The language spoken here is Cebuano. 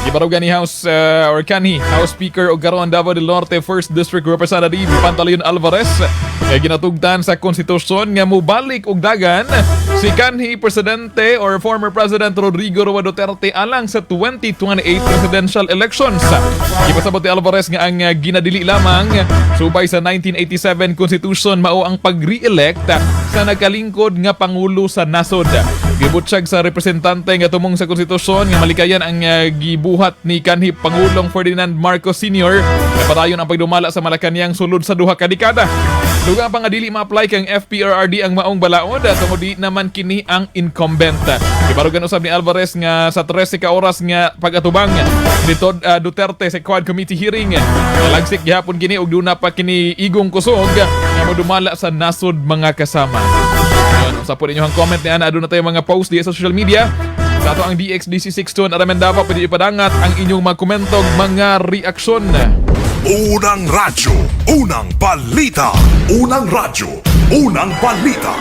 Gibarugan ni House or kanhi House Speaker og karon Davao del Norte 1st District Representative Pantaleon Alvarez nga ginatugtan sa konstitusyon nga mobalik og dagan si kanhi Presidente or former President Rodrigo Roa Duterte alang sa 2028 presidential elections. Gipasabot ni Alvarez nga ang ginadili lamang subay sa 1987 Constitution mao ang pag-re-elect sa nagkalingkod nga pangulo sa nasod. Gibutsyag sa representante nga tumong sa konstitusyon nga malikayan ang gibuhat ni kanhi Pangulong Ferdinand Marcos Sr. nga padayon ang pagdumala sa Malacañang sulod sa 2 ka dekada. Dugang pa nga dili ma-apply kang FPRRD ang maong balaod tungod di naman kini ang incumbent. Gibarugan usab ni Alvarez nga sa 13 ka oras nga pag-atubang ni Duterte sa Quad Committee hearing, nalagsik gihapon kini ug duna pa kini igong kusog nga modumala sa nasod, mga kasama. Yun, sa po inyong comment ni ana, aduna tayo mga post di sa social media. Sa ato ang DXDC 62 Aramendava, pwede ipadangat ang inyong mga komento, mga reaksyon. Unang radyo, unang balita. Unang radyo, unang balita.